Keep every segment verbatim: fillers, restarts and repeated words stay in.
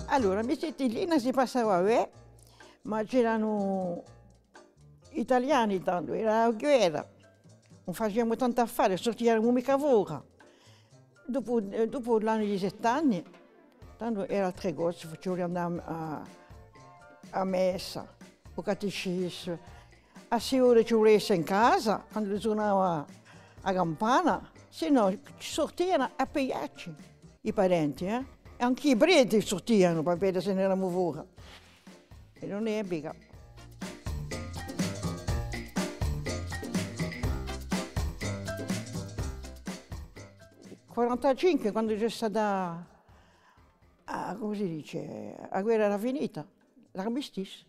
Allora, a me zitellina si passava bè, ma c'eranu i taliani tandu, era a guerra, ùn faciamu tantu affare, surtiamu micca fora. Dopu, eh, dopu l'anni di sette anni, tandu era altre cose, ci vulia andà à, à messa, à u catechismu, à sei ore ci vulia esse in casa, quandu sunava a campana, sinnò ci surtianu à pigliacci i parenti, eh? È ancu i preti surtianu per vede s'è no eramu fora. È ùn hè micca. Quarantacinque, quandu ci hè stata, ah, cumu si dice, a guerra era finita, l'armistice.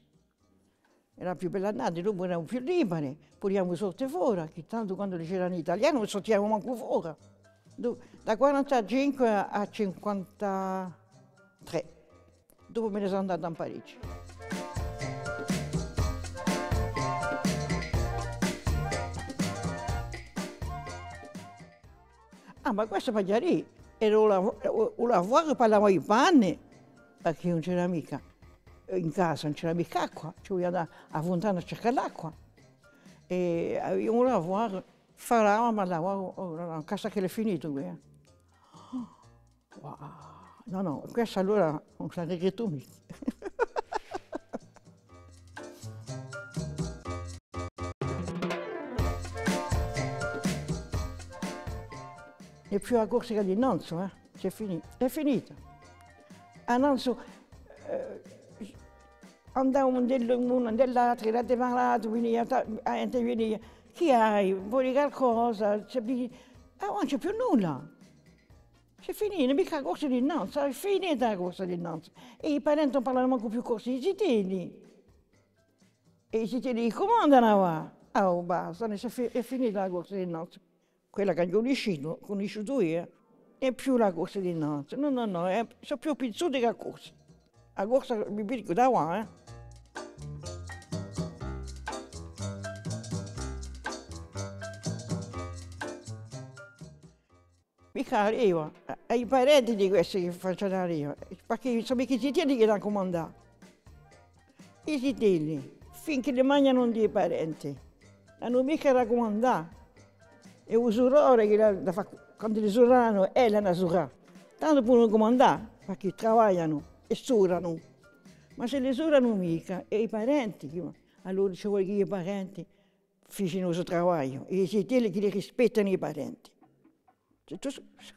Era più bella annata, dopu eramu più liberi, pudiamu sorte fora, chì tandu quandu c'eranu i taliani ùn surtiamu mancu fora. Da quarantacinque à cinquantatrè. Dopu mi ne sò andata in Parigi. Ah, ma questu pà chjari, era u lav-, u, u lavuaru pà lavà i panni, perchè ùn c'era micca. In casa ùn c'era micca acqua, ci vulia andà à a funtana à circà l'acqua. È avia un lavuaru, falava, ma lavuaru, oh, nò, nò, chì hè finitu quì, eh. Wow. Nò, nò, questu allora ùn si rigrettu micca. Hè più a Corsica d'innanzu, eh? Hè fini-, hè finita. Innanzu, eh, andavamu in un, in l'altru, l'altru, l'altru, vinia, a ghjente vinia, chì hai? Voli qualcosa? Ci hè pi-, ah, ùn ci hè più nulla. Ci hè finita, micca a Corsica d'innanzu, hè finita a Corsica d'innanzu. È i parenti ùn parlanu mancu più corsu, i zitelli. È i zitelli chì cumandanu avà. Ah, oh, basta, hè fi-, hè finita a Corsica d'innanzu. Quella ch'aghju cunnisciutu, cunnisciutu eiu, hè più a Corsica d'innanzu. Nò, nò, nò, hè, sò più pinzuti chè Corsi. A Corsica, mi dicu, da quà, eh. Micca arriva, à i parenti di questi chì faccianu arrivà, perchè sò micca i zitelli chì l'anu cumandà. I zitelli, finchì li manghjanu di i parenti, ùn anu micca da cumandà. Hè u surore chì l'hà da fà, quandu li suranu, eh, l'anu da surà. Tandu pudenu cumandà, perchè travaglianu è suranu. Ma s'elli suranu micca, hè i parenti chì, allora ci vole chì i parenti faccianu u so travagliu, è i zitelli chì li rispettanu i parenti. Tuttu s-, s-,